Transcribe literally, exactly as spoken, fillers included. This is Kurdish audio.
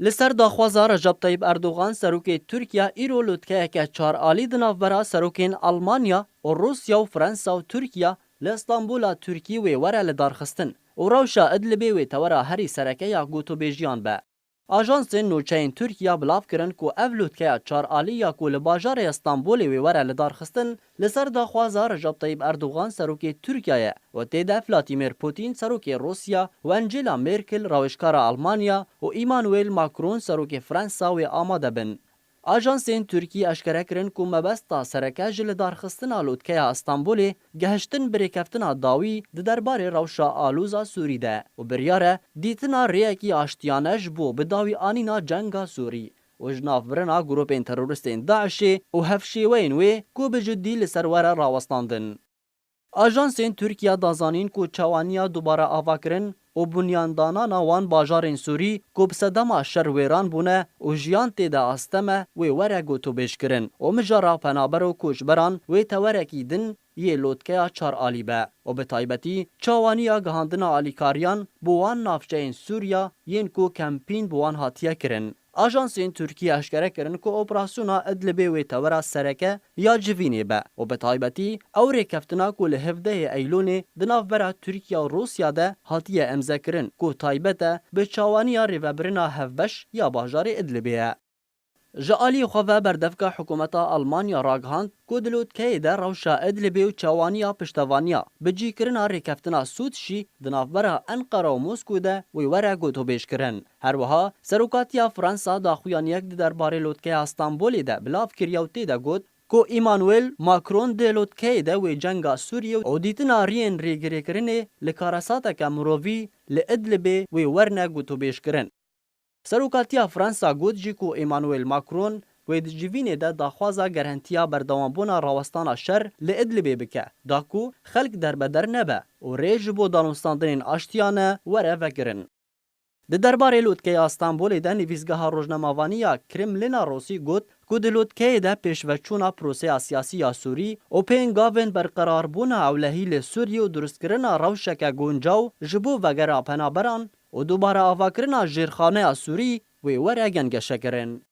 Li ser daxwaza Recep Tayyip Erdogan, serokê Tirkiye, îro lotkeyeke çar alî di navbera serokên Almanya û Rûsya û Fransa û Tirkiye li Îstanbula Tirkî wê were lidarxistin û rewşa Idlibê wê tewera herî sereke ya gotûbêjiyan be. Ajansên nûçeyên Tirkiye bilav kirin ku ev lotkeya çar alî ya ku li bajarê Îstanbulê wê were lidarxistin, li ser daxwaza Recep Tayyip Erdogan, serokê Tirkiye ye, û tê de Vladimir Putin, serokê Rûsya, û Angela Merkel, rewişkara Almanya, û Emmanuel Macron, serokê Fransa, wê amade bin. Ajansên Tirkî eşkere kirin ku mebesta sereke ji lidarxistina lotkeya Îstanbulê gehiştin bi rêkeftina dawî di derbarê rewşa aloza Sûrî de û biryar e dîtina rêyekî aştiyane ji bo bi dawî anîna cenga Sûrî û ji nav birina grûpên teroristên DAIŞê û hevşêweyên wê ku bi cidî li ser were rawestandin. Ajansên Tirkiye da zanîn ku çawaniya dubare avakirin û bunyandanana wan bajarên Sûrî ku bi sedema şer wêran bûne û jiyan tê de asteme wê were gotûbêjkirin û mijara penaber û koçberan wê tewerekî din yê lotkeya çar alî be û bi taybetî çawaniya gihandina alîkariyan bo wan navçeyên Sûriya yên ku kempîn bi wan hatiye kirin. Ajansên Tirkî eşkere kirin ku operasyona Idlibê wê tewera sereke ya civînê be û bi taybetî ew rêkeftina ku li hevdehê Eylûnê di navbera Tirkiye û Rûsya de hatiye emzekirin ku taybet e bi çawaniya rêvebirina hevbeş ya bajarê Idlibê ye. Ji aliyê xwe ve berdevka hikûmeta Almanya ragihand ku di lotkeyê de rewşa Idlibê û çawaniya piştevaniya bicîkirina rêkeftina Sûd jî di navbera Enqera û Moskû de wê were gotûbêjkirin. Her wiha Serokatiya Fransa daxuyaniyek di derbarê lotkeya Stenbolê de bilav kiriye û tê de got ku Emmanuel Macron di lotkeyê de wê cenga Sûriyê û dîtina riyên rêgirêkirinê li karesateke mirovî li Idlibê wê werne gotûbêjkirin. Serokatiya Fransa got jî ku Emmanuel Macron wê di civînê de daxwaza gerentiya berdewambûna rawestana şer li Idlibê bike, da ku xelk derbeder nebe û rê ji bo danûstandinên aştiyane were vekirin. Di derbarê lotkeya Stenbolê de nivîsgeha rojnamevanî ya Kremlina Rûsî got ku di lotkeyê de pêşveçûna proseya siyasî ya Sûrî û pêngavên berqerarbûna ewlehî li Sûriyê û durustkirina rewşeke guncaw ji bo vegera penaberan û dubare avakirina jêrxaneya Sûrî wê were gengeşekirin.